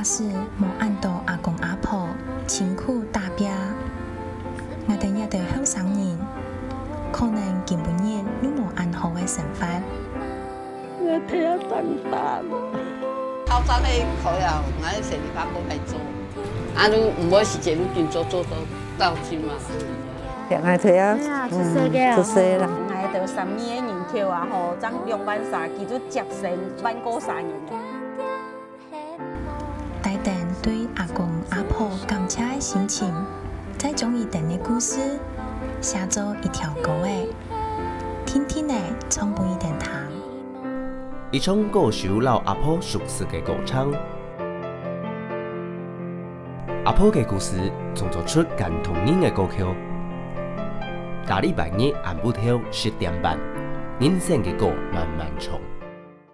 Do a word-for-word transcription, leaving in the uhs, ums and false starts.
係無恁多阿公阿婆辛苦打拚，𠊎兜這兜後生人，可能今晡日又無恁好个生活。 𠊎忒啊長大了。考上去考了，𠊎就先去拍工來做。啊，你毋會時間，你緊做做到到今嘛。兩个忒啊，哎呀，出世个啊出世啦。 𠊎兜三義个人口啊吼，正兩萬三，佢就接成萬過三人。帶等對阿公阿婆感謝个心情，再將佢兜个故事寫做一條歌仔，定定仔唱分佢兜聽。一場歌手摎阿婆熟識个過程。阿婆个故事創作出感動人个歌曲。逐禮拜日暗晡頭十點半，人生个歌慢慢唱。